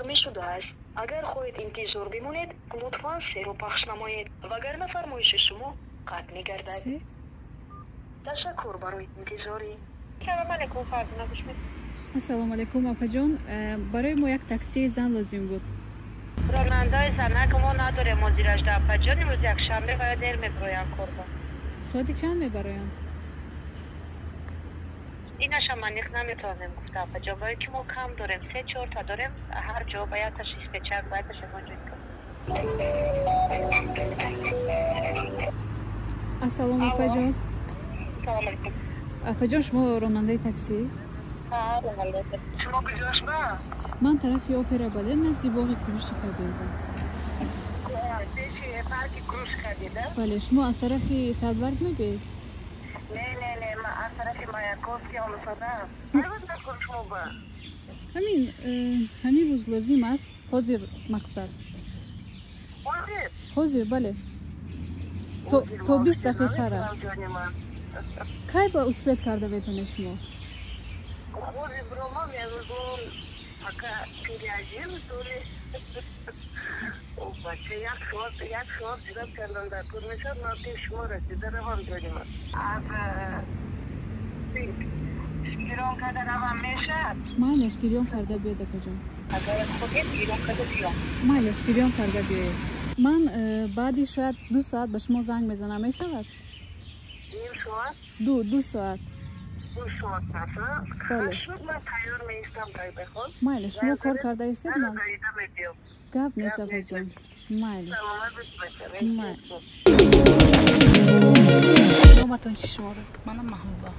гармӣ шудааст. Агар хоҳед интизор бимонед, лутфан серо пахш намоед, вагарна фармоиши шумо қатъ мегардад. Ташаккур барои интизорӣ. Салом алейкум, Фарзона, гӯш. Ассалому алайкум, апаҷон. Барои мо як таксии зан лозим буд. Ронандаи занак мо надорем ҳозиражда, апаҷон. Имрӯз якшанбе ва дер мебироянд корба. Соати чанд мебароянд? Инаша маниқ наметавонем гуфта, апаҷон, барои ки мо кам дорем, се чорта дорем, ҳар ҷо ба якташ испечак, ба якташ ягон ҷой. Ассалому, апаҷон. Салом алейкум. Апаҷон, шумо ронандаи таксӣ? Шумо куҷошба? Ман тарафи Опера Балет, назди боғи Куруши Кабирба. Пеши парки Куруш Кабирда? Бале. Шумо аз тарафи Садбарг мебиед? Не, не, не, ман аз тарафи Маяковский омадам. Шумо ба? Ҳамин ҳамин рӯз лозим аст, ҳозир мақсад. Ҳозир? Ҳозир, бале, то 20 дақиқара. Кай ба успеть карда метавонед шумо? Ҳозир биромам, ягон пока переодену, то ли бача як соат, як соат ҷудо кардам, дар кор мешавад. Ман пеш шумо расида равам, ҷони ман. Аз гирон карда равам, мешавад? Майлаш, гирён карда биёед, апаҷон. Агар худет гирён карда биём. Майлаш, гирён карда биёед. Ман баъди шояд 2 соат ба шумо занг мезанам, мешавад? Ним соат? 2 соат. 2 соат пас? Бале. Шуд, ман тайёр меистам, тайбахон. Майли, шумо кор карда истед, ман гап нест, апаҷон, майлиш. Номатон чи шуморо? Манам Маҳбуба.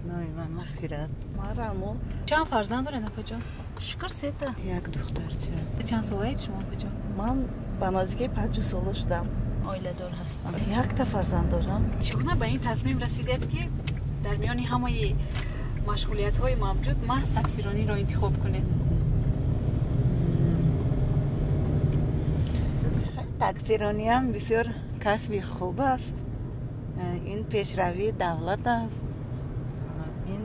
Номи ман Мағфират. Ман Раъно. Чанд фарзанд доред, апаҷон? Шукр, сета. Як духтарча. Чанд солаед шумо, апаҷон? Ман ба наздикии 50 сола шудам, оиладор ҳастам, якта фарзанд дорам. Чӣ гуна ба ин тасмим расидед, ки дар миёни ҳамаи машғулиятҳои мавҷуд маҳз таксирониро интихоб кунед? Таксирониам бисёр касби хуб аст. Ин пешравии давлат аст. Ин,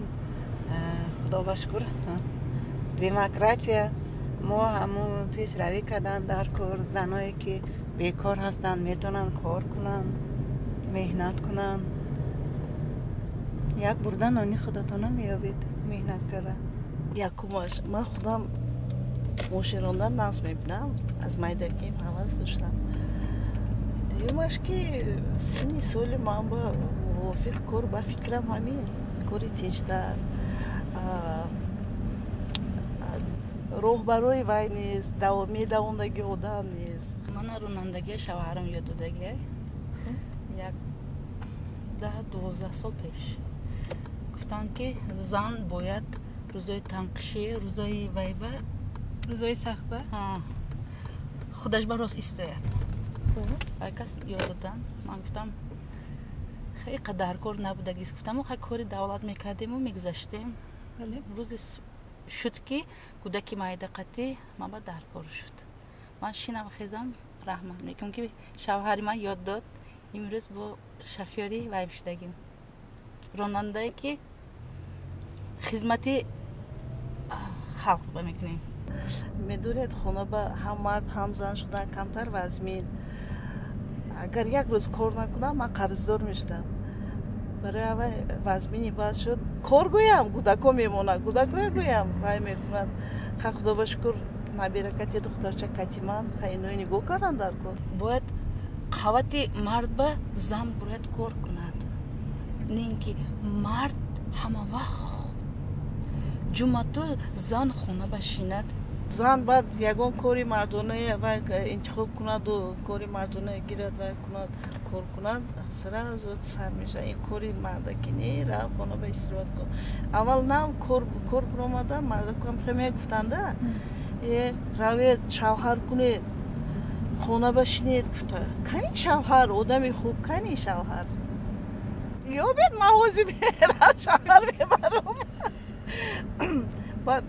худо ба шукр, демократия мо ҳамун пешравӣ кардан дар кор. Заное ки бекор ҳастанд, метавонанд кор кунанд, меҳнат кунанд. Як бурда нони худатона меёбед меҳнат карда. Якумаш, ман худам мошин рондан нағз мебинам, аз майдаким ҳавас доштам. Дуюмаш, ки синни соли ман ба мувофиқ кор, ба фикрам, ҳамин кори тинҷтар, роҳбарои вай нест, медавондагӣ одам нест. Мана ронандагия шавҳарам ёд додагия як 10-12 сол пеш. Гуфтанд, ки зан бояд рӯзои танқишӣ, рӯзои вайба, рӯзои сахт ба худаш ба рост истояд. Вай кас ёд додан. Ман гуфтам, хеле қадар кор набудагист. Гуфтам, хай, кори давлат мекардему мегузаштем. Рӯзе шуд, ки кӯдаки майдақатӣ ман ба даркор шуд. Ман шинам, хезам, раҳмат мекунам, ки шавҳари ман ёд дод. Имрӯз бо шофёри вайм шудагим, ронандае, ки хизмати халқ ба мекунем. Медонед, хона ба ҳам мард, ҳам зан шудан камтар вазмин. Агар як рӯз кор накунам, ман қарздор мешудам. Барои аввай вазмини баъд шуд. Кор гӯям, кӯдако мемонад, кӯдакое гӯям, вай мекунад. Ха, худо ба шукр, набиракати духтарча катиман, ха, инои нигоҳ кардан дар кор. Бояд қавати мард ба зан бояд кор кунад, не ин ки мард ҳама вақт ҷумъату зан хона башинад. Зан баъд ягон кори мардонае вай интихоб кунаду кори мардонае гирад, вай кунад, кор кунад, сразу сар мешавад: ин кори мардаки не, рав хона ба истироҳат кун. Аввал нав кор биромада, мардакам хе мегуфтанда: э, равед, шавҳар кунед, хона башинед, гуфта. Кани шавҳар, одами хуб, кани шавҳар ёбед, ман ҳозир мерам, шавҳар мебарам. Баъд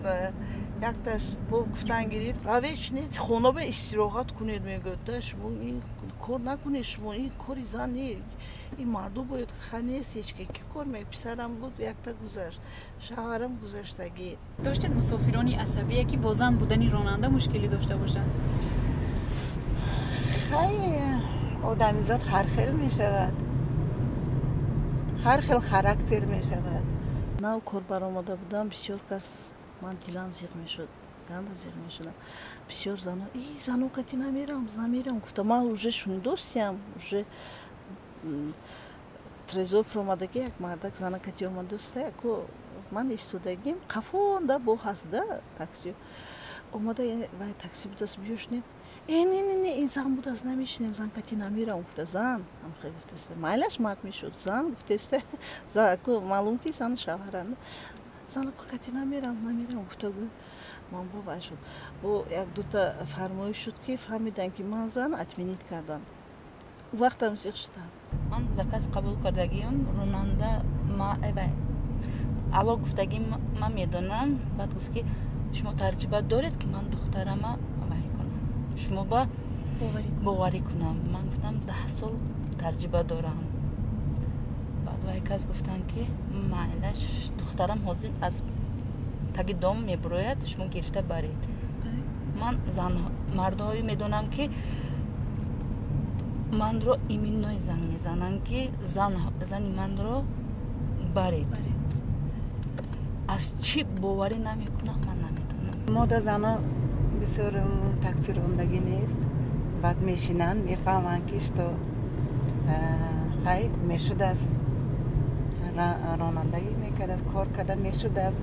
Якташ бо гуфтан гирифт, равед шинед хона ба истироҳат кунед, мегӯяд, да шумо ин кор накунед, шумо ин кори зан не, ин марду бояд. Ха, нест ҳеч ки, ки кор ме. Писарам буд, якта гузашт, шавҳарам гузаштагӣ. Доштед мусофирони асабие, ки бо зан будани ронанда мушкилӣ дошта бошанд? Хай, одамизод ҳар хел мешавад, ҳар хел характер мешавад. Нав кор баромада будам, бисёр кас, ман дилам зиқ мешуд, ганда зиқ мешудам. Бисёр зано: «И зано кати намерам, намерам», гуфта. Ман уже шунидостиям, уже трезо фуромадаги, як мардак зана кати омадоста, яко ман истодагим, қафонда бо ҳаст да такси омада, вай такси будааст, биёшнем. Э, не, не, не, ин зан будааст, намешинем, зан кати намерам, гуфта. Зан ҳамхел гуфтаста, майлаш мард мешуд, зан гуфтеста, маълум ки зан шавҳаранд. Занако кати намерам, намерам, гуфта. Гӯ ман бо вай шуд, бо як дута фармоиш шуд, ки фаҳмиданд, ки ман зан, отменить кардам. Вақтам зиқ шудам. Ман заказ қабул кардагиам, ронанда ма вай ало гуфтагӣ, ман медонам. Баъд гуфт, ки шумо таҷриба доред, ки ман духтарама вай кунам, шумо ба боварӣ кунам? Ман гуфтам, 10 сол таҷриба дорам. Баъд вай кас гуфтанд, ки майлаш, духтарам ҳозир аз таги дом мебурояд, шумо гирифта баред. Ман зан мардҳое медонам, ки манро именной занг мезананд, ки зани манро баред. Аз чӣ боварӣ намекунам, ман намедонам. Мода зано бисёр таксирондагӣ нест. Баъд мешинанд, мефаҳманд, ки что хай мешудааст, ронандагӣ мекардааст, кор карда мешудааст.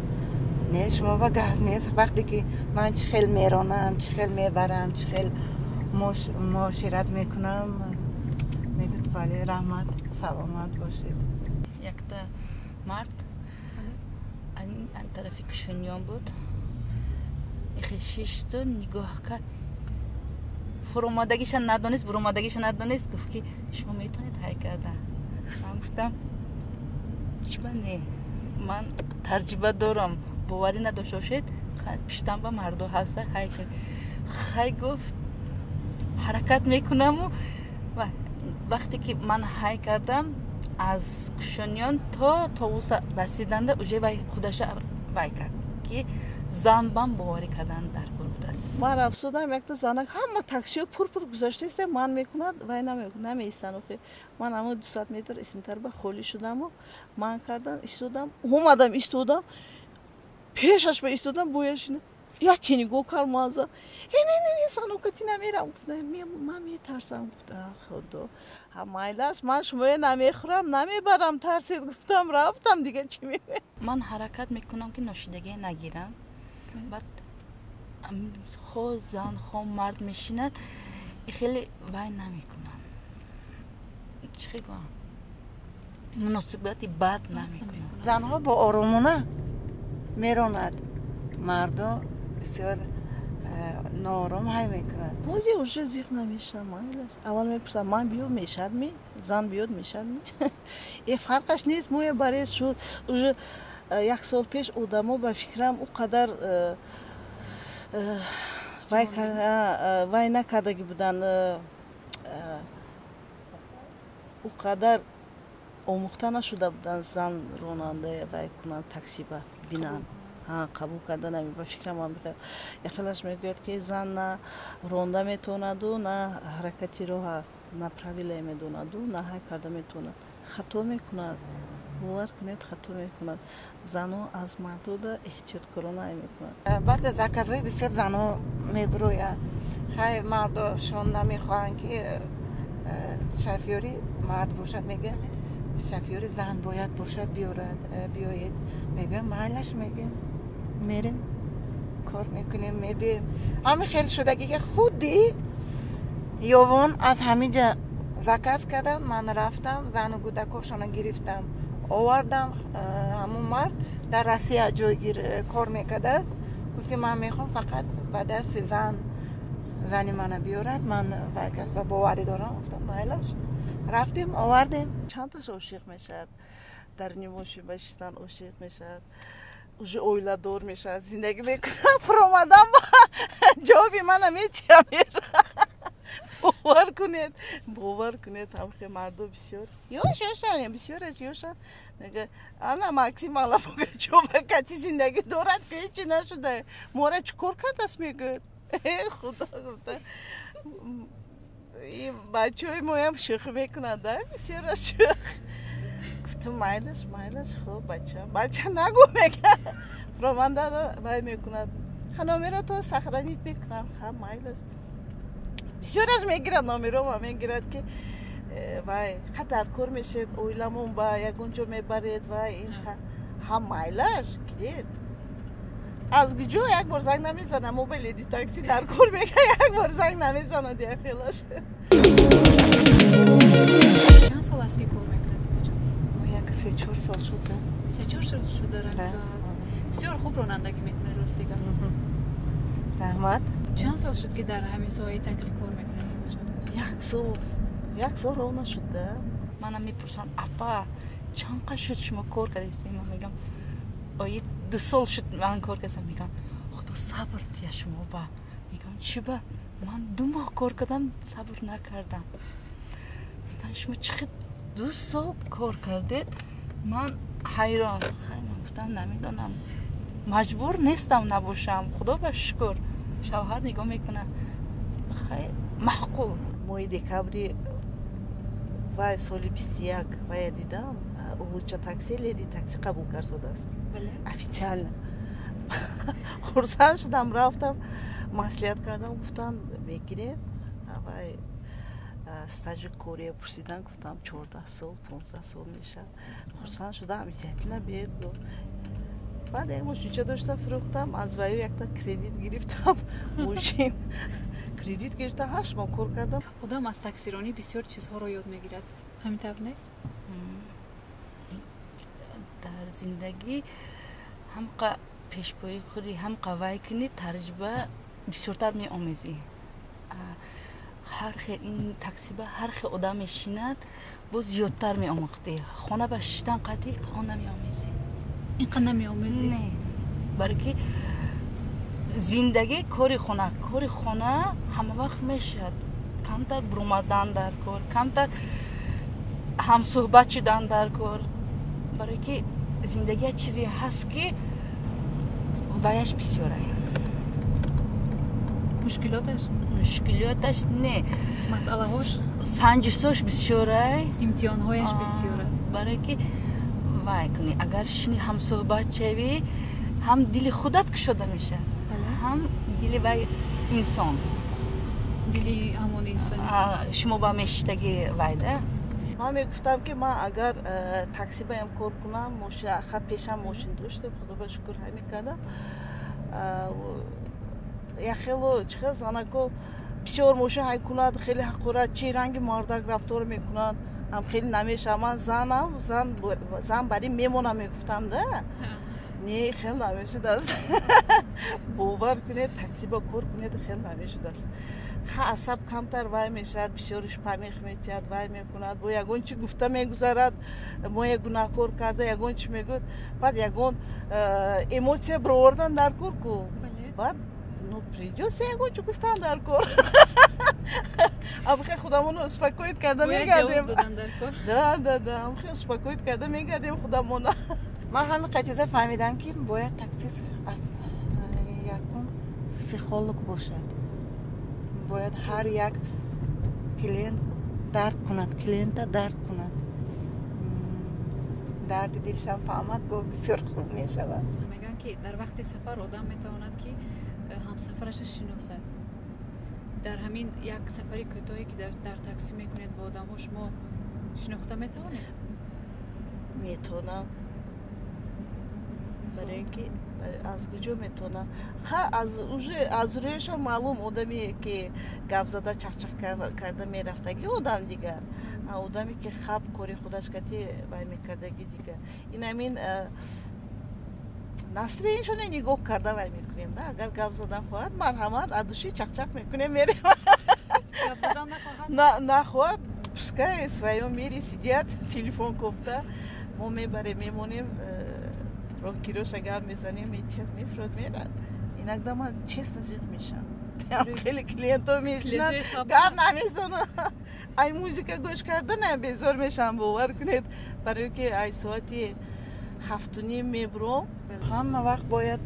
Не, шумо ба гап нест. Вақте ки ман чӣ хел меронам, чӣ хел мебарам, чӣ хел муошират мекунам, мегӯяд: «Бале, раҳмат, саломат бошед». Якта мард тарафи Кушониён буд, ихе шишту нигоҳ кард, фуромадагиша надонист, буромадагиша надонист. Гуфт, ки шумо метавонед ҳай карда? Ман гуфтам, чиба не, ман таҷриба дорам, боварӣ надошта бошед, пиштам ба мардо ҳаста, ҳай кун. Хай, гуфт, ҳаракат мекунаму. Вақте ки ман ҳай кардам, аз Кушониён то Товуса расиданда уже вай худаша вай кард, ки зан бам боварӣ кардан дар кор будааст. Ман рафсудам, якта занак, ҳама таксиҳо пур-пур гузаштаиста, ман мекунад, вай намеистанд. Охи ман ҳамо 200 метр истинтар ба холӣ шудаму ман кардан истодам, омадам, истодам, пешаш ба истодам, бояшина яке нигоҳ кард, маза: «Э, не, не, не, занокати намерам», гуфта, «ман метарсам», гуфта. Худо, майлас, ман шумоя намехӯрам, намебарам, тарсед, гуфтам, рафтам, дига чӣ мегӯям? Ман ҳаракат мекунам, ки ношидагӣ нагирам. Баъд хо зан, хо мард мешинад, хеле вай намекунам, чӣ гӯям, муносибати бад намекунам. Занҳо бо оромона меронад, мардо бисёр ноором ҳай мекунад. Бози уже зиқ намешавам. Аввал мепурсам: ман биё мешад ми, зан биёд мешад ми? Э, фарқаш нест, моя барез шуд. Уже як сол пеш одамо, ба фикрам, ӯ қадар вай накардагӣ буданд, ӯ қадар омӯхта нашуда буданд, зан ронанда вай кунанд, таксиба бинанд, қабул карда нами. Ба фикрам, яхелаш мегӯяд, ки зан на ронда метавонаду, на ҳаракати роҳа, на правила медонаду, на ҳай карда метавонад, хато мекунад. Бовар кунед, хато мекунад. Занҳо аз мардода эҳтиёткорона ай мекунад. Баъд аз заказҳои бисёр занҳо мебироянд. Хай, мардошон намехоҳанд, ки шофёри мард бошад, мегӯяд, шофёри зан бояд бошад, биёрад, биёед, мегӯям. Майлаш, мегӯем, мерем, кор мекунем, мебием. Ҳами хел шудагӣ, ки худи Ёвон аз ҳамиҷа заказ кардам, ман рафтам, зану кӯдакошона гирифтам, овардам. Ҳамун мард дар Россия ҷойгир кор мекардааст. Гуфт, ки ман мехоҳам фақат ба дасти зан, зани мана биёрад, ман вай кас ба боварӣ дорам. Гуфтам, майлаш, рафтем, овардем. Чандташ ошиқ мешавад, дар мошин ба шистан ошиқ мешавад. Уже оиладор мешавад, зиндагӣ мекунад, фуромадам, ҷавоби мана метиҳам, мера. Бовар кунед, бовар кунед, ҳамхе мардо бисёр ёш ёшан, бисёраш ёшан. Мега, ана Максим Алапугачова кати зиндагӣ дорад, ки ҳечи нашуда, мора чӣ кор кардааст, мегӯяд. Э, худо, гуфта, бачаҳои моям шӯхӣ мекунад, да, бисёраш шӯх. Гуфтам, майлаш, майлаш, хуб, бача, бача нагӯ, мега. Фуроманда вай мекунад, ха, номеро то сохранить мекунам, ха, майлаш. Бисёраш мегирад номерома, мегирад, ки вай, ха, дар кор мешед, оиламон ба ягон ҷо мебаред, вай, ин, ха, майлаш, гиред. Аз куҷо як бор занг намезана, мо ба Леди Такси дар кор, мега, як бор занг намезанад яхелаш. Чанд сол аст, ки кор мекунед? Як 3-4 сол шуда. 3-4 сол шуда. Бисёр хуб ронандагӣ мекунед, рости гап. Раҳмат. Чанд сол шуд, ки дар ҳамин соҳаи такси кор мекунед? Як сол, як сол ровно шуда. Манам мепурсам, апа, чанд қад шуд шумо кор кардастед? Ман мегам, ои 2 сол шуд ман кор кардам. Мегам, худо сабр дия шумо ба. Мегам, чӣ ба? Ман 2 моҳ кор кардам, сабр накардам. Мегам, шумо чӣ хел 2 сол кор кардед? Ман ҳайрон. Ман гуфтам, намедонам, маҷбур нестам, набошам, худо ба шукр, шавҳар нигоҳ мекунад, хай, маъқул. Моҳи декабри вай соли 21 вая дидам, Улуча Такси Леди Такси қабул кардааст официально. Хурсанд шудам, рафтам, маслиҳат кардам, гуфтам, мегирем. Вай стажи кория пурсидан, гуфтам, 14 сол, 15 сол мешавад. Хурсанд шудам, обязательно биед, гуфт. Баъд як мошинча дошта, фурӯхтам, аз ваю якта кредит гирифтам, мошин кредит гирифтам, 8 моҳ кор кардам. Одам аз таксиронӣ бисёр чизҳоро ёд мегирад, ҳамин тавр нест? Дар зиндагӣ ҳамқа пешпои хӯрӣ, ҳамқа вай кунӣ, таҷриба бисёртар меомезӣ. Ҳар хел ин таксиба ҳар хел одам мешинад, боз зиёдтар меомӯхтӣ. Хона ба шиштан қатъи он намеомезӣ. Инқа намеомезӣ? Не, барои ки зиндагӣ, кори хона, кори хона ҳама вақт мешавад. Камтар буромадан дар кор, камтар ҳамсӯҳбат шудан дар кор, барои ки зиндагӣ як чизе ҳаст, ки ваяш бисёра. Мушкилоташ? Мушкилоташ не. Масъалаҳош? Санҷишҳош бисёрай. Имтиҳонҳояш бисёр аст. Барое ки вай кунӣ, агар шини ҳамсӯҳбат шавӣ, ҳам дили худат кушода мешавад, ҳам дили вай инсон. Дили ҳамон инсон. Шумо ба мешиштаги вайда. Ман мегуфтам, ки ман агар такси баям кор кунам, ха, пешам мошин доштем, худо ба шукр, ҳамин кардам. Яхело чӣ хел занако бисёр мошин ҳай кунад, хеле ҳақорат, чи ранги мардак рафтор мекунанд, ам хеле намешавам. Ман занам, зан бари мемонам, мегуфтам, да не, хел намешудааст. Бовар кунед, таксиба кор кунед, хел намешудааст. Ха, асаб камтар вай мешавад, бисёриш помех метиҳад, вай мекунад, бо ягон чи гуфта мегузарад, мо як гунаҳкор карда, ягон чи мегӯяд, баъд ягон эмоция бировардан дар кор ку, баъд ну придётся ягон чи гуфтан дар кор. Амхе худамоно успокоить карда мегардем. Да, амхе успокоить карда мегардем худамона. Ман ҳамин қачиза фаҳмидам, ки бояд таксист аз якум психолог бошад, бояд ҳар як клиент дарк кунад, клиента дарк кунад, дарди дилшам фаҳмад, бо бисёр хуб мешавад. Мегӯянд, ки дар вақти сафар одам метавонад, ки ҳамсафараша шиносад. Дар ҳамин як сафари кӯтоҳе, ки дар таксӣ мекунед, бо одамҳо шумо шинохта метавонед? Метавонам, барои ин ки аз куҷо метавонам? Ха, аз уже аз рӯяшон маълум, одаме ки гап зада, чахчах карда мерафтаги одам дигар, одаме ки хаб кори худаш кати вай мекардаги дигар. Ин ҳамин настроение шоне нигоҳ карда вай мекунем, да. Агар гап задан хоҳад, марҳамат, от души чахчах мекунем, мерем. Нахоҳад, пускай в своем мире сидят, телефон кофта, мо мебарем, мемонем. Роҳгироша гап мезанем, метиҳад, мефурад, мерад. Иногда ман честно зиқ мешам. Хеле клиентҳо мешинанд, гап намезананд. Ай музика гӯш карданам безор мешам, бовар кунед. Барои ки ай соати 7:30 мебуром. Ҳама вақт бояд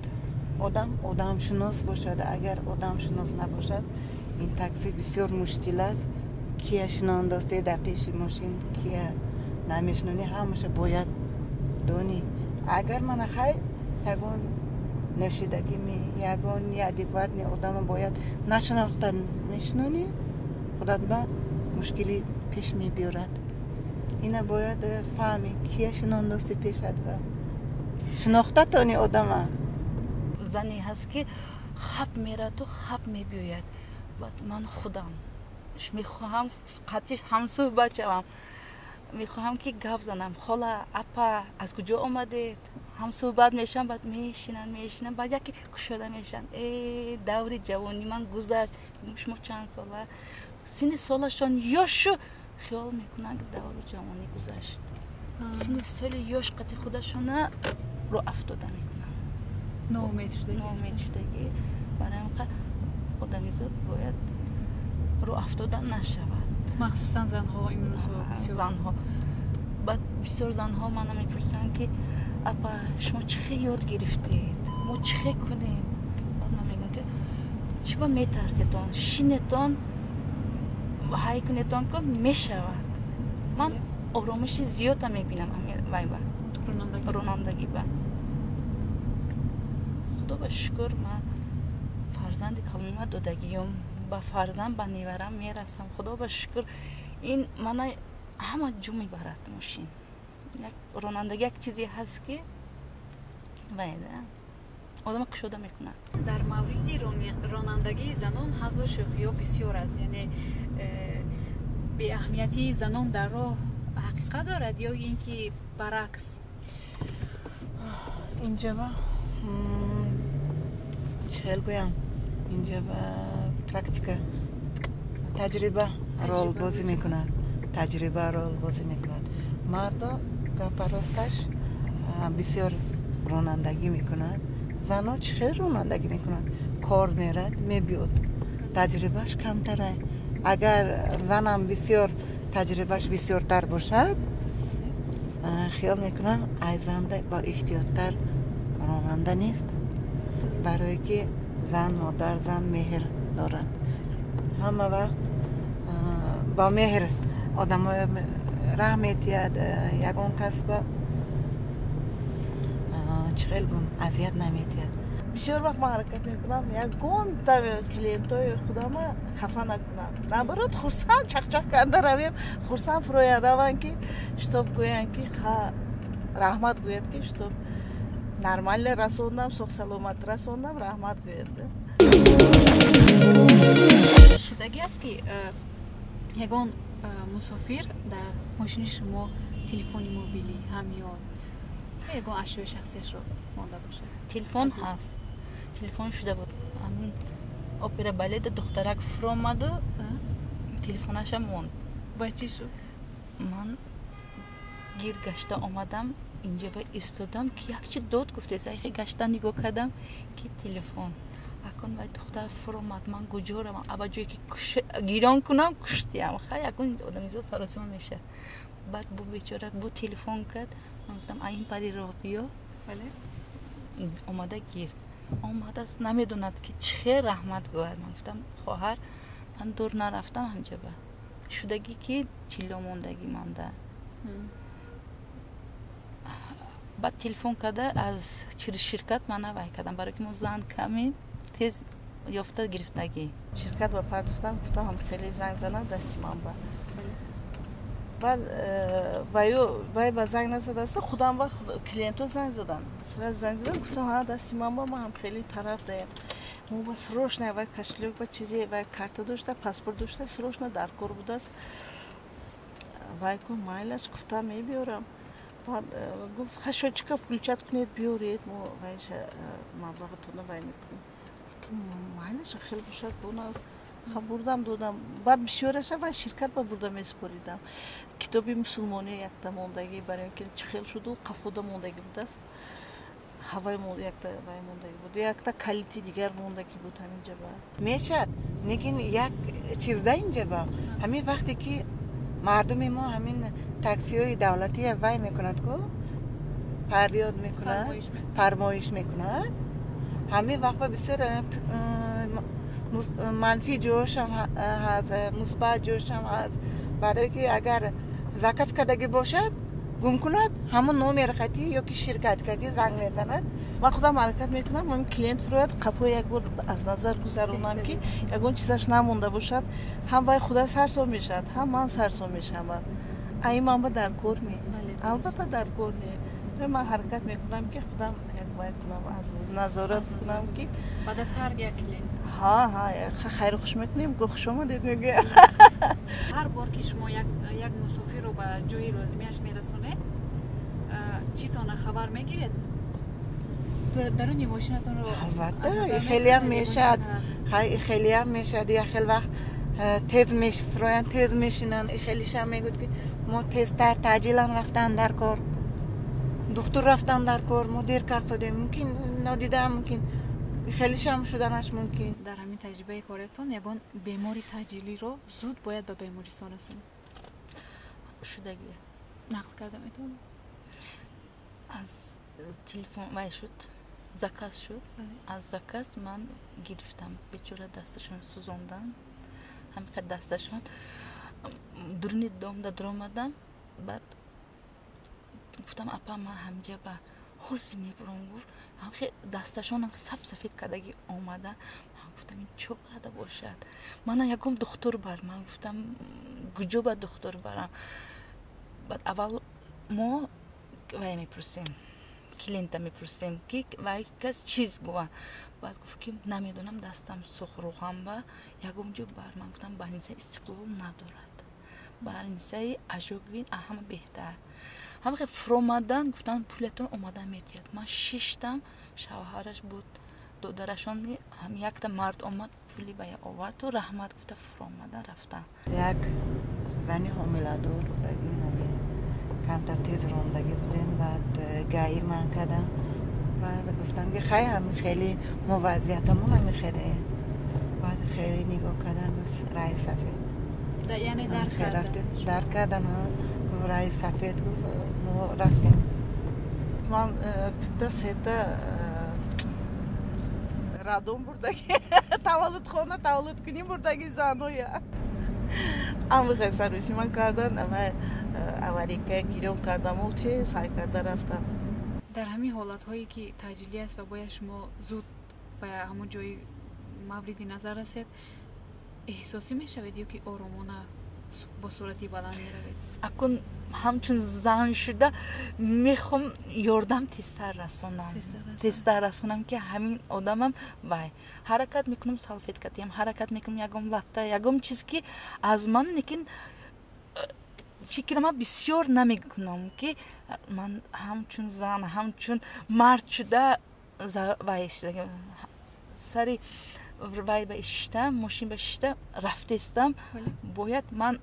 одам одамшинос бошад. Агар одамшинос набошад, ин такси бисёр мушкил аст. Кия шинондосте дар пеши мошин, кия намешинонӣ, ҳамаша бояд донӣ. Агар мана хай ягон нӯшидагими, ягон неадекватный одама бояд нашинохта мешинонӣ, худат ба мушкилӣ пеш мебиёрад. Ина бояд фаҳмӣ, кия шинондости пешат ба шинохта тони одама. Зане ҳаст, ки хаб мераду хаб мебиёяд. Баъд ман худам мехоҳам қатиш ҳамсӯҳбат шавам, мехоҳам, ки гап занам: «Хола, апа, аз куҷо омадед?» Ҳамсӯҳбат мешавам. Баъд мешинам, мешинам, баъд яке кушода мешавам: «Э, даври ҷавонӣ ман гузашт. Шумо чанд сола?» Синни солашон ёшу хиёл мекунанд, ки давру ҷавонӣ гузашт. Синни соли ёш қати худашона ро афтода мекунанд. Ноумед шудагӣ. Барои ҳамин одамизод бояд рӯ афтода нашавад. Махсусан занҳо имрӯзҳо бисёр. Занҳо. Баъд бисёр занҳо мана мепурсанд, ки «Апа, шумо чӣ хел ёд гирифтед, мо чӣ хел кунем?» Баъд ман мегӯям, ки чӣ ба метарсетон, шинетон, ҳай кунетон, ки мешавад. Ман оромиши зиёда мебинам вайба ронандагӣ ба. Худо ба шукр, ман фарзанди калонима додагиём, ба фарзанд, ба неварам мерасам. Худо ба шукр, ин мана ҳама ҷо мебарад мошин. Ронандагӣ як чизе ҳаст, ки вайда одама кушода мекунад. Дар мавриди ронандагии занон ҳазлу шӯхиҳо бисёр аст. Яъне беаҳамиятии занон дар роҳ ҳақиқат дорад ё ин ки баръакс? Инҷаба чӣ хел гӯям, инҷаба практика, таҷриба рол бозӣ мекунад. Таҷриба рол бозӣ мекунад. Мардо, гапа росташ, бисёр ронандагӣ мекунад. Зано чӣ хел ронандагӣ мекунад? Кор мерад, мебиёд, таҷрибаш камтара. Агар занам бисёр таҷрибаш бисёртар бошад, хиёл мекунам, ай занда бо эҳтиёттар ронанда нест. Барое ки зан модар, зан меҳр дорад. Ҳама вақт бо меҳр одамоя раҳ метиҳад, ягон кас ба чӣ хел гум азият наметиҳад. Бисёр вақт ман ҳаракат мекунам, ягонта клиентҳои худама хафа накунам. Наоборот, хурсанд чақчақ карда равем, хурсанд фуроян раванд, ки чтоб гӯянд, ки раҳмат гӯяд, ки чтоб нормально расондам, соғ саломат расондам, раҳмат гӯяд. Шудагӣ аст, ки ягон мусофир дар мошини шумо телефони мобилӣ, ҳамён, ягон ашёи шахсияшро монда бошад? Телефон ҳаст. Телефон шуда буд. Ҳамин опера балета духтарак фуромаду телефонаша монд. Ба чӣ шуд? Ман гир гашта омадам, инҷа ва истодам, ки якчи дод гуфтест. Айхе гашта нигоҳ кардам, ки телефон. Акун вай духтар фуромад, ман куҷо равам? Аба ҷое ки гирон кунам, куштиям. Хай, акун одамизод саросима мешавад. Баъд бу бечора бо телефон кард. Ман гуфтам: «А ин пари роҳ биё, омада гир». Омадааст, намедонад, ки чӣ хел раҳмат гӯяд. Ман гуфтам: «Хоҳар, ман дур нарафтам». Ҳамҷаба шудагӣ, ки тилло мондагӣ манда. Баъд телефон карда, аз через ширкат мана вай кардам, барое ки мо зан ками, тез ёфта гирифтагӣ. Ширкат ба пардохтам, гуфтам, ҳам хеле занг занад, дасти ман ба. Баъд вай ба занг назадааст, худам ба клиентҳо занг задам. Сразу занг задам, гуфтам: «Ҳа, дасти ман ба, ман ҳам хеле тараф даям». Мо ба срочно вай кошелёк ба чизе, вай карта дошта, паспорт дошта, срочно дар кор будааст. Вай кун, майлаш, гуфтам, мебиёрам. Баъд гуфт: «Ха, счётчика включать кунед, биёред, мо вайша маблағатонро вай мекунем». Гуфтам: «Майлаш, хел бошад, бона». Ха, бурдам, додам. Баъд бисёраша вай ширкат ба бурда месупоридам. Китоби мусулмонӣ якта мондагӣ, барои ин ки чӣ хел шуду қафода мондагӣ будааст. Ҳавай якта вай мондаги буд, якта калити дигар мондаги буд ҳаминҷа ба. Мешад, лекин як чизда инҷа ба ҳамин вақте ки мардуми мо ҳамин таксиҳои давлатия вай мекунад ку, фарёд мекунад, фармоиш мекунад, ҳамин вақт ба бисёр манфӣ ҷоашам ҳаст, мусбат ҷоашам ҳаст. Барое ки агар заказ кардагӣ бошад, гум кунад, ҳамон номер қатӣ ё ки ширкат қатӣ занг мезанад. Ман худам ҳаракат мекунам, ҳамин клиент фурояд, қафои як бор аз назар гузаронам, ки ягон чизаш намонда бошад. Ҳам вай худа сарсон мешавад, ҳам ман сарсон мешавам. Ай ман ба дар кор не, албатта дар кор не. Ман ҳаракат мекунам, ки худам як вай кунам, аз назорат кунам, ки баъд аз ҳар як клиент ҳа ҳа хайру хуш мекунем, гу хуш омадед мегӯям. Ҳар бор ки шумо як мусофирро ба ҷои лозимиаш мерасонед, читона хабар мегиред? Даруни мошинатонро? Албатта, хелеам мешавад, хелеам мешавад. Як хел вақт тез мефуроянд, тез мешинанд, хелишам мегӯяд, ки мо тезтар таъҷилан рафтан дар кор, духтур рафтан дар кор, мо дер кард содем, мумкин нодидаам, мумкин хелишам шуданаш мумкин. Дар ҳамин таҷрибаи кориятон ягон бемори таъҷилиро зуд бояд ба бемористон расонед? Шудагӣ. Нақл карда метавонед? Аз телефон вай шуд, заказ шуд, аз заказ ман гирифтам. Бечора дасташон сӯзондан, ҳамиқа дасташон дуруни домда дуромадам. Баъд гуфтам: «Апа, ман ҳамҷа ба ҳозир мебурам», гуфт. Ҳамхе дасташон саб сафед кардагӣ омада. Ман гуфтам: «Ин чо карда бошад? Мана ягон духтур бар». Ман гуфтам: «Куҷо ба духтур барам?» Баъд аввал мо вай мепурсем, клиента мепурсем, ки вай кас чиз гува. Баъд гуфт, ки намедонам, дастам сӯх, рӯғам, ба ягон ҷо бар. Ман гуфтам: «Больницаи Истиқлол надорад, больницаи Ожоговин ҳама беҳтар». Ҳамахе фуромадан, гуфтан: «Пулятон омада метиҳад». Ман шиштам, шавҳараш буд, додарашон, ҳам якта мард омад, пули бая оварду раҳмат гуфта фуромада рафтан. Як зани ҳомиладор будаги, ҳамин камтар тез рондагӣ будем. Баъд гаи ман кардам, баъд гуфтам, ки хай, ҳамин хеле мо вазъиятамон ҳамин хеле. Баъд хеле нигоҳ кардан, гуфт: «Раи сафед». Яъне дар рафтем, дар кардан, гуфт: «Раи сафед», гуфт, мо рафтем. Ман дута сета роддом бурдаги, таваллудхона, таваллудкунӣ бурдаги заноя. Амихе сарусима кардан, аварийка гирён кардаму тез ҳай карда рафтам. Дар ҳамин ҳолатҳое ки таъҷилӣ аст ва бояд шумо зуд ба ҳамон ҷои мавриди назар расед, эҳсосӣ мешавед ё ки оромона бо суръати баланд меравед? Акун ҳамчун зан шуда мехоҳам ёрдам тезтар расонам, тезтар расонам, ки ҳамин одамам вай. Ҳаракат мекунам, салфетка диҳам, ҳаракат мекунам, ягон латта, ягон чиз ки аз ман. Лекин фикрама бисёр намекунам, ки ман ҳамчун зан, ҳамчун мард шуда вай сари вай ба шишта, мошин ба шишта рафтестам, бояд ман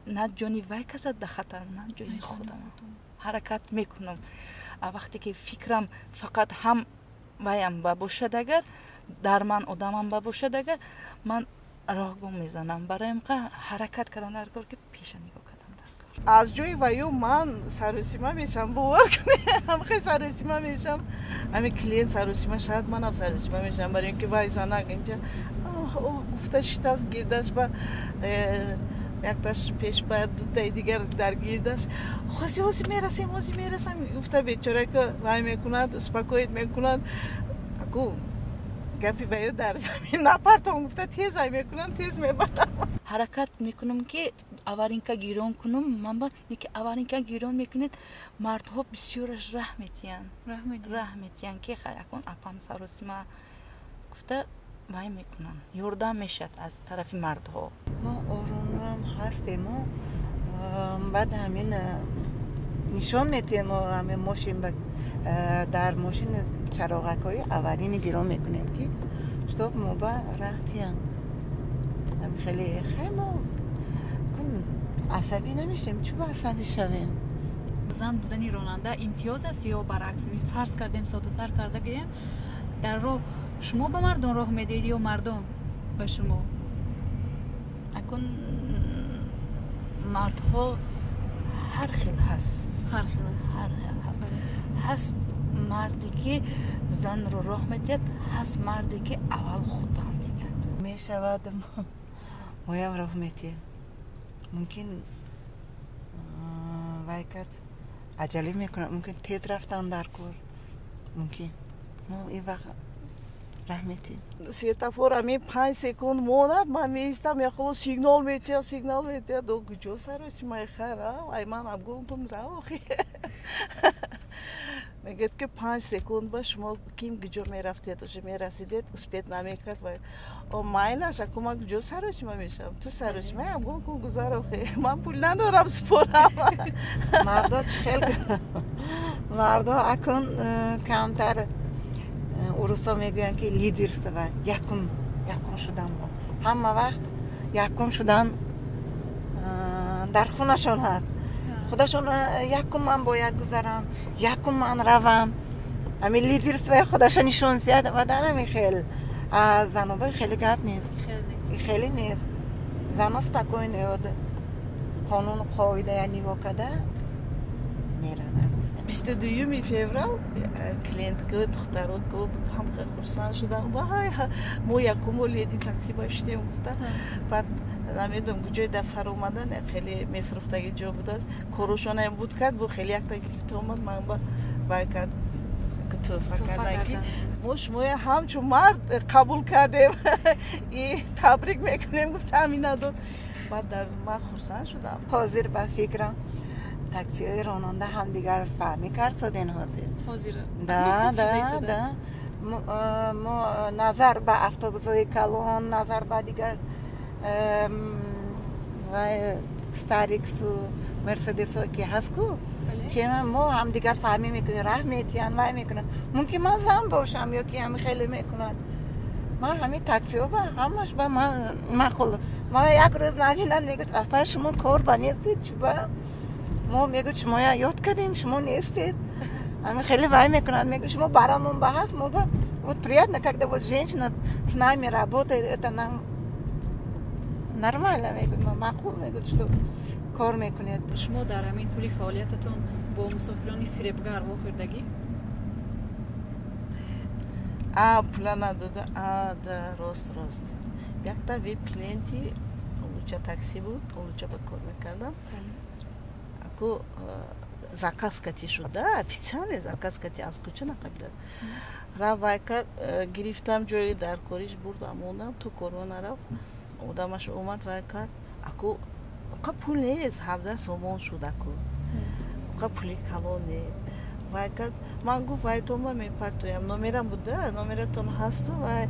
на ҷони вай касад да хатар, на ҷони худам. Ҳаракат мекунам. А вақте ки фикрам фақат ҳам ваям ба бошад, агар дар ман одамам ба бошад, агар ман роҳ гум мезанам. Барои қа ҳаракат кардан дар кор, ки пеша нигоҳ кардан дар кор. Аз ҷои ваю ман сарусима мешам, бовар кунед, ҳамхе сарусима мешам. Ҳамин клиент сарусима шавад, манам сарусима мешам, барои ин ки вай занак инҷа гуфта шитаст, гирдаш ба якташ пеш ба, дутаи дигар дар гирдаш, ҳози ҳози мерасем, ҳози мерасам гуфта, бечорака вай мекунад, успокоить мекунад. Аку гапи ваю дар замин напартом гуфта, тез ай мекунам, тез мебарам. Ҳаракат мекунам, ки аварийка гирон кунам. Манба ки аварийка гирон мекунед, мардҳо бисёраш раҳ метиҳанд, раҳ метиҳанд, ки акун апам саросима гуфта вай мекунанд, ёрдам мешавад аз тарафи мардҳо. Мо оромам ҳастем, мо баъд ҳамин нишон метиҳем, ҳамин мошин дар мошин чароғакҳои аварийный гирон мекунем, ки чтоб мо ба раҳ тиҳанд. Хеле хай мо асабӣ намешавем. Чӯ асабӣ шавем? Зан будани ронанда имтиёз аст ё баръакс? Фарз кардем, соддатар карда гӯем, дар роҳ шумо ба мардон роҳ медиҳед ё мардон ба шумо? Акун мардҳо ҳар хел ҳаст. Ҳар хел аст. Ҳар хел ҳаст. Ҳаст марде ки занро роҳ медиҳад, ҳаст марде ки аввал худам мегӯяд. Мешавад, моям роҳ медиҳем. Мумкин вай кас аҷалӣ мекунад, мумкин тез рафтан дар кор, мумкин мо ин вақт раҳ медиҳем. Светофор ҳамин 5 секунд монад, ман меистам, яхоло сигнал метиҳад, сигнал метиҳад. О, куҷо саросимай, хара, ай ман обгон кун, рав охи. Мегӯяд ки 5 секунд ба шумо ким куҷо мерафтед, уже мерасидед, успеть намекард. О, майлаш, аку ман куҷо саросима мешавам? Ту саросимай, обгон кун, гузар охи, ман пул надорам супорам. Мардо чӣ хел, мардо акун камтар урусо мегӯянд ки лидерство, якум, якум шудан, ҳама вақт якум шудан дар хунашон ҳаст. Худашон якум ман бояд гузарам, якум ман равам, ҳамин лидерство и худашон нишон диҳад. Ва дар ҳамин хел заноба хеле гап нест, хеле нест. Зано спокойно қонуну қоидая нигоҳ карда мерананд. 22-юми феврал клиентка духтаро ҳам хеле хурсанд шудам: вай, мо якумо леди такси ба шудем, гуфта. Баъд намедонам куҷои дафар омадан, хеле мефурӯхтаги ҷо будааст, корушонаям буд, кард бо хеле якта гирифта омад, ман ба вай кард, тӯҳфа кардан ки мо шумоя ҳамчун мард қабул кардем и табрик мекунем, гуфта, ҳамина дод. Баъд дар ман хурсанд шудам. Ҳозир ба фикрам, таксиҳои ронанда ҳамдигар фаҳмӣ кард соден ҳозир. Ҳозир. Да, мо назар ба автобусҳои калон, назар ба дигар стариксу мерседесҳо ки ҳаст ку, мо ҳамдигар фаҳмӣ мекунем, раҳ метиҳанд, вай мекунанд. Мумкин ман зан бошам ё ки ҳами хеле мекунад. Ман ҳамин таксиҳо ба ҳамаш ба ман маъқул. Ман як рӯз набинанд, мегӯяд: «Апа, шумо кор ба нестед, чуба мо мегӯяд шумоя ёд кардем, шумо нестед». Ҳамин хеле вай мекунанд, мегӯяд: «Шумо барамон ба ҳаст». Мо ба вот приятно, когда вот женщина с нами работает, это нам нормально, мегӯяд, маъқул, мегӯяд, что кор мекунед. Шумо дар ҳамин тӯли фаъолиятатон бо мусофирони фиребгар вохӯрдагӣ? А, пула надода, а, да, рост, рост. Якта вип клиенти Олуча такси буд, Олуча ба кор мекардам. Аку заказ кати шуд, да, официально заказ кати, аз кӯча нақабидад. Рафт, вай кард, гирифтам, ҷои дар кориш бурдам, мондам то корво нарафт. Одамаш омад, вай кард, аку оқа пул нест, 17 сомон шуд, аку оқа пули калон не. Вай кард, ман гуфт, вайтонба мепартоям, номерам буда, номератон ҳасту, вай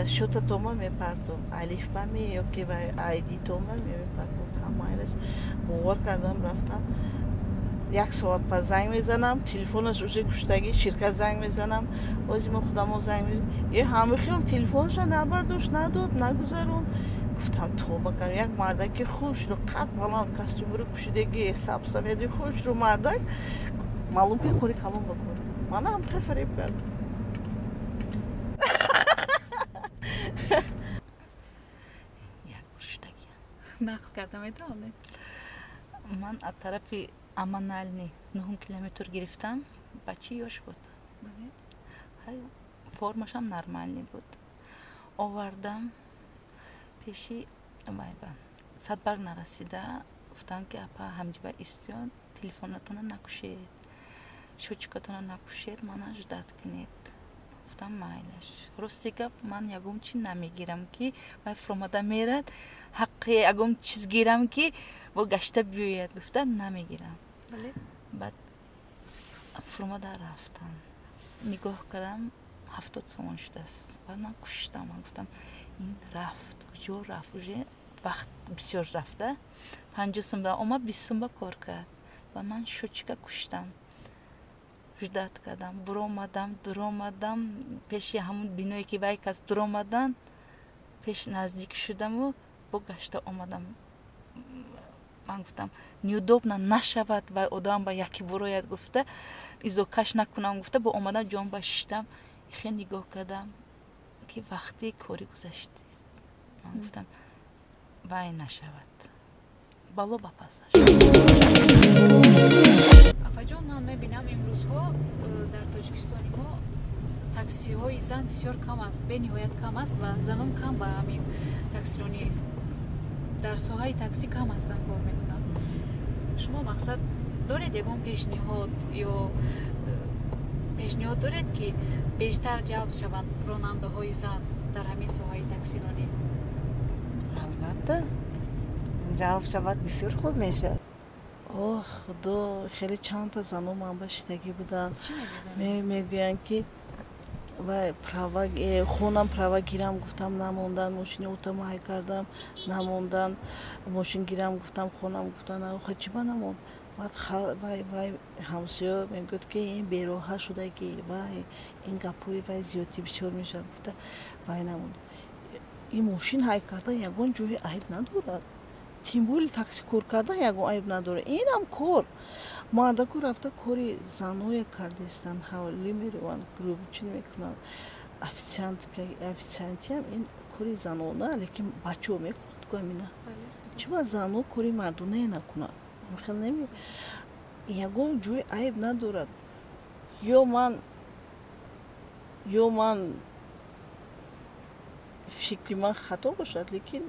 счёт атонба мепартом, алифбами ёки вай айдитонба мепартом. Ҳамайлаш бовар кардам, рафтам. Як соат пас занг мезанам, телефонаш уже гуштагӣ, ширкат занг мезанам, ози мо худамо занг мезанам, е, ҳами хел телефонша набардошт, надод, нагузаронд. Гуфтам, тоба кардам. Як мардаки хушрӯ, қад баланд, костюмро пӯшидаги, сабсафеди, хушрӯ мардак, маълум ки кори калон ба кор. Мана ҳам хел фареб кард. Як бор шудагиам. Нақл карда метавонед? Ман аз тарафи Аманални нуҳум километр гирифтам, бачи ёш буд, формашам нормальный буд. Овардам пеши вайба, садбарг нарасида гуфтам ки апа, ҳамҷиба истиён, телефонатона накушед, счётчик атона накушед, мана ждать кунед. Гуфтам, майлаш. Рости гап, ман ягон чи намегирам ки вай фуромада мерад, ҳаққи ягон чиз гирам ки бо гашта биёяд гуфта намегирам. Баъд фуромада рафтам, нигоҳ кардам, 70 сомон шудааст. Баъд ман куштам, ман гуфтам, ин рафт, куҷо рафт? Уже вақт бисёр рафта, 50 сум да омад, 20 сум ба кор кард. Ва ман счётчик а куштам, ждать кардам, буромадам, дуромадам пеши ҳамун биное ки вай кас дуромадан, пеш наздик шудаму бо гашта омадам. Ман гуфтам неудобно нашавад вай одам ба яке бурояд гуфта, изокаш накунам гуфта, бо омадам ҷон ба шиштам, хе нигоҳ кардам ки вақти кори гузаштист. Ман гуфтам вай нашавад, бало ба пасаш. Апаҷон, ман мебинам имрӯзҳо дар Тоҷикистони мо таксиҳои зан бисёр кам аст, бениҳоят кам аст ва занон кам ба ҳамин таксиронӣ дар соҳаи таксӣ кам ҳастанд, кор мекунанд. Шумо мақсад доред ягон пешниҳод ё пешниҳод доред, ки бештар ҷалб шаванд ронандаҳои зан дар ҳамин соҳаи таксиронӣ? Албатта, ҷалб шавад, бисёр хуб мешавад. О худо, хеле чандта зано ман ба шидагӣ буданд, мегӯянд ки вай права хонам, права гирам гуфтам, намондан, мошини отама ҳай кардам, намондан, мошин гирам гуфтам, хонам гуфтан, охи чӣ ба намонд? Баъд вай ҳамсоё мегӯяд ки ин бероҳа шудагӣ, вай ин гапҳои вай зиёдтӣ бисёр мешавад гуфта, вай намонд. Ин мошин ҳай кардан ягон ҷои айб надорад, тем более такси кор кардан ягон айб надорад. Инам кор мардаку рафта кори заное кардистанд, ҳавлӣ мераванд, гурӯбчин мекунанд, официантиам ин кори занона, лекин бачаҳо мекунанд ку амина. Чӣ ба зано кори мардонае накунанд? Хел неми, ягон ҷои айб надорад. Ё ман фикри ман хато бошад, лекин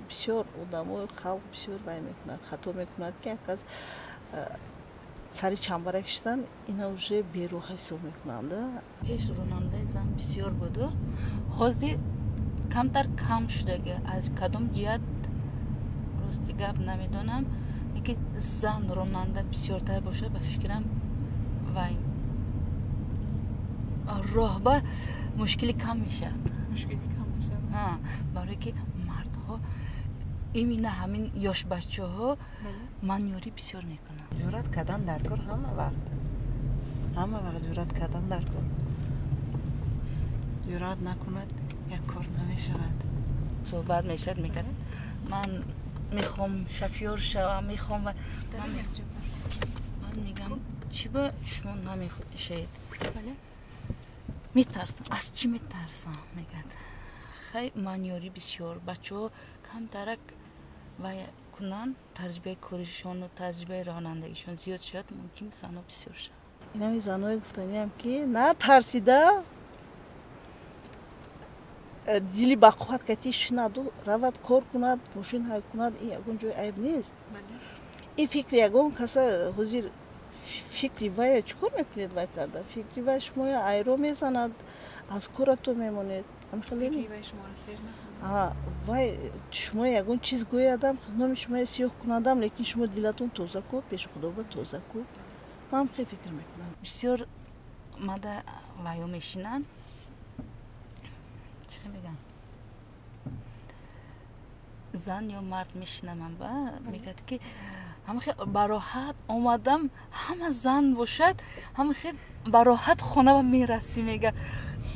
бисёр одамо, халқ бисёр вай мекунад, хато мекунад, ки як кас сари чамбара киштан, ина уже бероҳа ҳисоб мекунанд. Пеш ронандаи зан бисёр буду, ҳозир камтар кам шудаги. Аз кадом ҷиҳат, рости гап, намедонам, лекин зан ронанда бисёртар бошад, ба фикрам, вай роҳба мушкили кам мешавад. Барое ки мардҳо, именно ҳамин ёшбачаҳо манёрӣ бисёр мекунанд. Ҷуръат кардан дар кор ҳама вақт, ҳама вақт ҷуръат кардан дар кор. Ҷуръат накунад, як кор намешавад. Суҳбат мешавад, мегӯяд: ман мехоҳам шофёр шавам, мехоҳам. Ман мегӯям: чӣ ба шумо намешавед? Метарсам. Аз чӣ метарсам? Мегӯяд: хай, манёрӣ бисёр. Бачаҳо камтарак вай кунанд, таҷрибаи коришону таҷрибаи ронандагишон зиёд шавад, мумкин зано бисёр шавад. Инами заное гуфтаниам, ки натарсида, дили бақувват кати шинаду равад, кор кунад, мошин ҳай кунад. Ин ягон ҷои айб нест. Ин фикри ягон каса ҳозир, фикри вая чӣ кор мекунед, вай карда, фикри вай шумоя айро мезанад, аз корато мемонед. Вай шумо ягон чиз гӯядам, номи шумоя сиёҳ кунадам, лекин шумо дилатон тоза ку, пеши худоба тоза ку. Ман хел фикр мекунам. Бисёр мада ваё мешинанд, чӣ мегӯянд, зан ё мард мешинамам ба мегӯяд, ки ҳамахе бароҳат омадам, ҳама зан бошад, ҳамахе бароҳат хона мерасӣ, мега.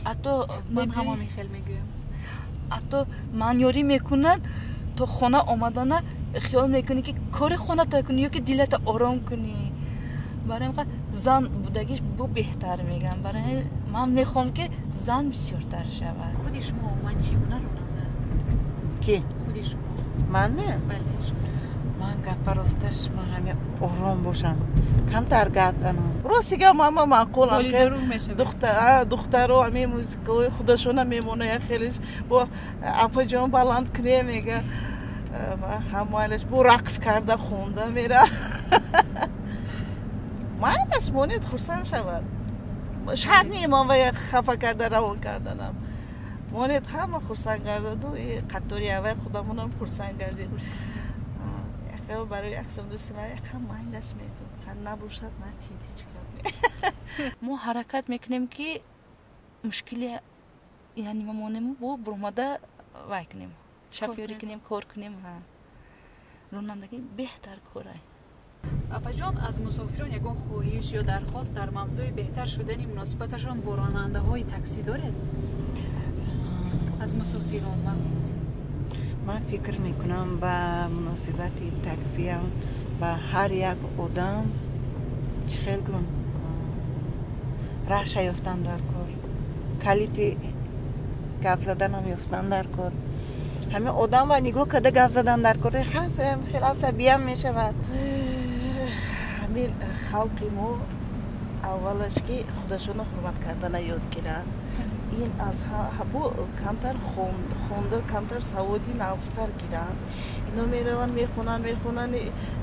Ҳатто ман ҳама мехел мегӯям. Ҳатто манёрӣ мекунад, то хона омадана хиёл мекунӣ, ки кори хоната кунӣ ё ки дилата ором кунӣ. Барои ин зан будагиш бо беҳтар, мегӯям. Барои ман мехоҳам, ки зан бисёртар шавад. Худи шумо умуман чӣ гуна ронанда ҳастед? Ки? Худи шумо. Ман не? Бале, шумо. Ман гапа росташ, ман ҳаме ором бошам, камтар гап занам. Рости гап, мама маъқулам. Духтаро ҳамин музикаҳои худашона мемона, як хелеш бо апаҷон баланд кунем, мега, ҳамайлаш бо рақс карда хонда мера. Майлаш, монед, хурсанд шавад. Шарт не ман вая хафа карда равон карданам. Монед, ҳама хурсанд гардаду қатори аввай худамонам хурсанд гардид. Барои яксам дӯсти ман якам майлаш мекун, набошад, натиед, ҳеҷ гап. Мо ҳаракат мекунем, ки мушкили яъне ма монем, бо буромада вай кунем, шофёрӣ кунем, кор кунем. Ронандагӣ беҳтар корай. Апаҷон, аз мусофирон ягон хоҳиш ё дархост дар мавзӯи беҳтар шудани муносибаташон бо ронандаҳои таксӣ доред? Аз мусофирон махсус. Ман фикр мекунам ба муносибати таксиам ба ҳар як одам чӣ хел гум раҳша ёфтан дар кор, калити гап заданам ёфтан дар кор. Ҳамин одам ва нигоҳ карда гап задан дар кор хеле асабиям мешавад. Ҳамин халқи мо аввалаш ки худашонро ҳурмат кардана ёд гиранд. Ин аз бо камтар хонда, камтар саводи нағзтар гиранд. Ино мераванд, мехонанд, мехонанд,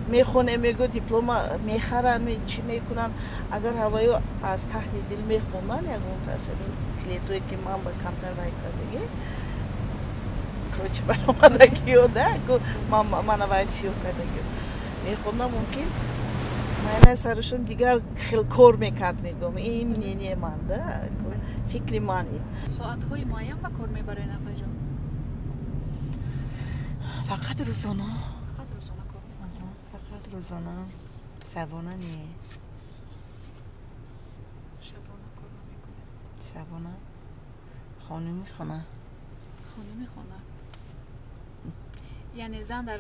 мехонем, мегӯ диплома мехаранд, чӣ мекунанд. Агар ҳаваё аз таҳти дил мехонданд, ягонташ ҳамин клиентое ки ман ба камтар вай кардагӣ против баромадагиё да, мана вай сиёҳ кардагиё мехондам, мумкин майнаи сарашон дигар хел кор мекард, мегӯям. Ин мнение ман да, фикри ман. Соатҳои муайян ба кор мебаред, апаҷон? Фақат рӯзона. Фақат рӯзона кор мекунед? Фақат рӯзона, шабона не. Шабона кор намекунед? Шабона хонуми хона. Хонуми хона. Яъне зан дар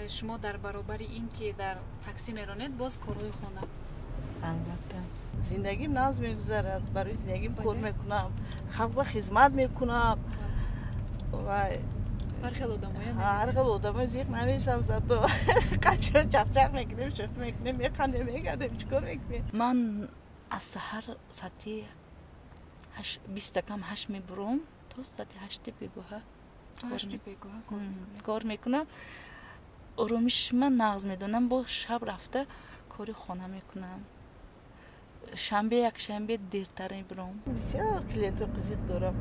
шумо дар баробари ин ки дар таксӣ меронед, боз корҳои хона? Албатта. Зиндагим нағз мегузарад, барои зиндагим кор мекунам, халқ ба хизмат мекунам. Ҳар хел одамоя? Ҳар хел одамоя зиқ намешавам, зато қачон чақчақ мекунем, шӯхӣ мекунем, механдем, мегардем, чӣ кор мекунем. Ман аз саҳар соати 7:40 мебурам то соати 8 бегоҳа кор мекунам. Оромиш ман нағз медонам, бо шаб рафта кори хона мекунам. Шанбе, якшанбе дертар мебурам. Бисёр клиентҳои қизиқ дорам.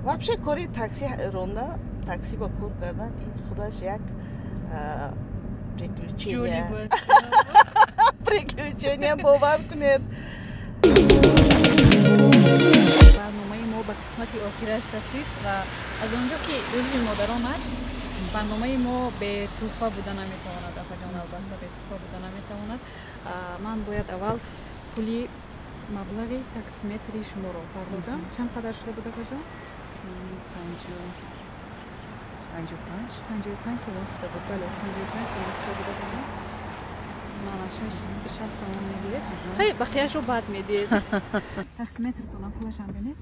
Вообще кори такси ронда, такси ба кор кардан ин худаш як приключения. Приключения, бовар кунед. Барномаи мо ба қисмати охираш расид ва аз он ҷо ки рӯзи модарон аст, барномаи мо бетӯҳфа буда наметавонад, апаҷон, албатта бетӯҳфа буда наметавонад. Ман бояд аввал пули маблағи таксиметри шуморо пардозам. Чанд қадар шуда буд, апаҷон? 55. 55 сомон шуда буд. Бале, 55 сомон шуда буд, апаҷон. Мана 60 сомон мегиред. Хай, бақияшро баъд медиҳед. Таксиметртонам пулашам бинед.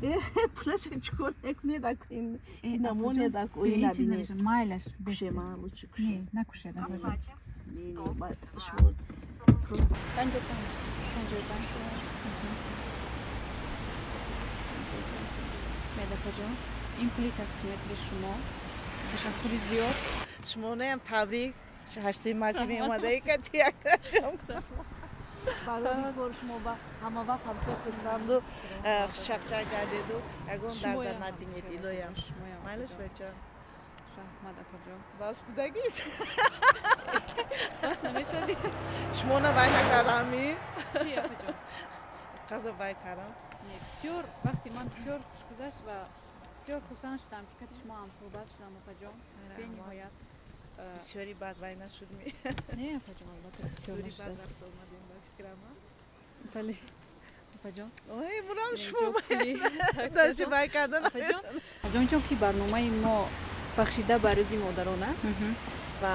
Пулаша чӣ кор мекунед? Инамонед, ин чиз намешавад. Майлаш. Кушема, лучше кушем. Не, накушед, апаҷон. 55. 55 сомон. Мед, апаҷон, ин пули таксиметри шумо. Ташаккури зиёд. Шумонаям табрик. 8 марти меомадаи кати якҷом. Барои кор шумо ба ҳама вақт ҳамкор хурсанду чақчақ гардеду ягон дарда набинед, илоям. Майлаш бача. Раҳмат, апаҷон. Бас будагист? Бас намешавад? Шумона вай накардами? Чи, апаҷон? Қадр вай кардам. Не, бисёр вақти ман бисёр хуш гузашт ва бисёр хурсанд шудам ки кати шумо ҳамсӯҳбат шудам, апаҷон. Бениҳоят. Бисёри бад вай нашуд ми? Не, апаҷон, албатта бисёр нашудааст. Бад рафт омадем ба фикрам. Бале, апаҷон. Ой, бурам шумо даже вай кардан. Апаҷон, аз он ҷо ки барномаи мо бахшида ба рӯзи модарон аст ва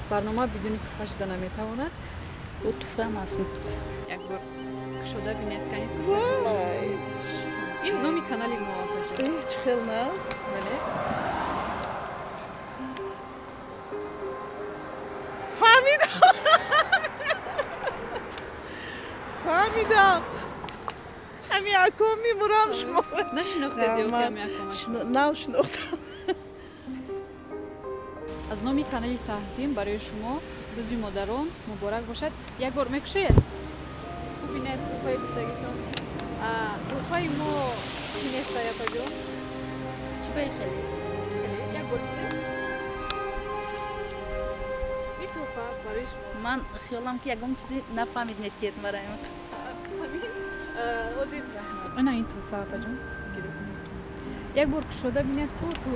барнома бидуни туҳфа шуда наметавонад. Ӯ туҳфаам аст. Як бор кушода бинед, кани туҳфа. Ин номи канали мо, апаҷон. Чӣ хел нағз. Бале. Фаҳмидам. Фаҳмидам. Ҳами аком мемурам шумо. Нашинохтед ё ҳами аком? Нав шинохтам. Аз номи канали Саҳртим барои шумо рӯзи модарон муборак бошад. Як бор мекушоед? Бубинед туҳфаи гуфтагитон. Туҳфаи мо чӣ нест, апаҷон? Чӣ баи хеле? Чӣ хеле? Як бор бинед. Ин туҳфа барои шумо. Ман хиёлам ки ягон чизе нафаҳмид метиҳед мараям. Ҳамин ҳозир ана ин туҳфа, апаҷон. Як бор кушода бинед ку ту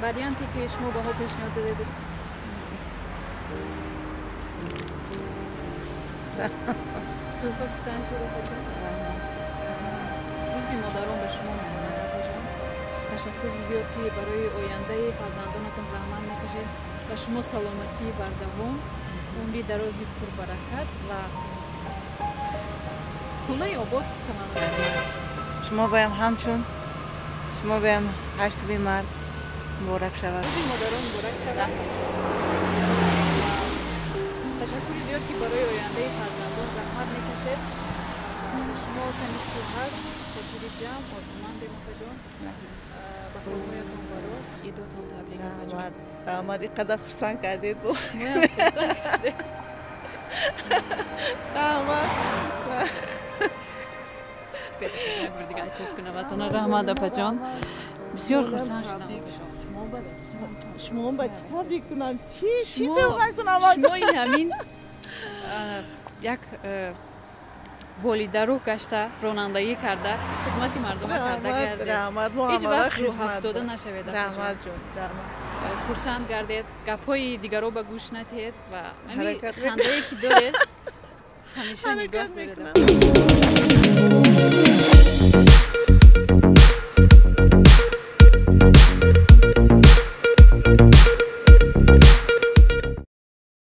варианте ки шумо ба мо пешниҳод додед. Туҳфа писанд шуд, апаҷон? Рӯзи модарон ба шумо муборак, апаҷон. Ташаккури зиёд, ки барои ояндаи фарзандонатон заҳмат мекашед. Ба шумо саломатии бардавом, умри дарози пурбаракат ва хонаи обод таманно мекунам. Шумо баям ҳамчун, шумо баям 8-уми март муборак шавад. Рӯзи модарон муборак шавад. Ташаккури зиёд, ки барои ояндаи фарзандон заҳмат мекашед. Шумо тани сиҳат, хотири ҷамъ орзумандем, опаҷон. Ба корҳоятон барор, идотон табрик, опаҷон. Раҳмат, раҳмат, ин қадар хурсанд кардед. Шумоям хурсанд кардед. Раҳмат. Як бор дига ачаш кунам. Раҳмат, опаҷон, бисёр хурсанд шудам, опаҷон. Шумо ба чӣ табрик кунам, чӣ чӣ табрик кунам? Шумо ин ҳамин як болидарӯ гашта, ронандагӣ карда, хизмати мардума карда гардед. Ҳеҷ вақт рӯҳафтода нашавед. Раҳмат ҷон, раҳмат. Хурсанд гардед, гапҳои дигаро ба гӯш натиҳед ва ҳамин хандае ки доред, ҳамеша нигоҳ доред.